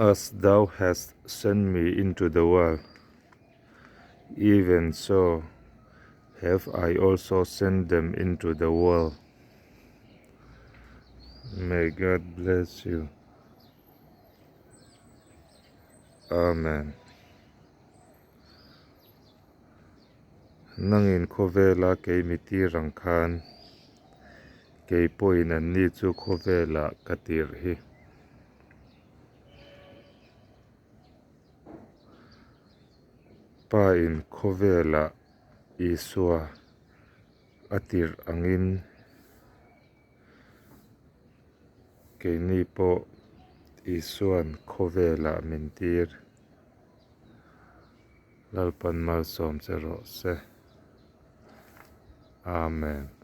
As thou hast sent me into the world, even so have I also sent them into the world. May God bless you. Amen. Nangin khawvela kei mi tir ang khan, kei pawhin anni chu khawvelah ka tirh hi. Pa in khawvelah Isua a tirh angin keini pawh Isua'n khawvelah min tir. Lalpan malsawm che rawh se. Amen.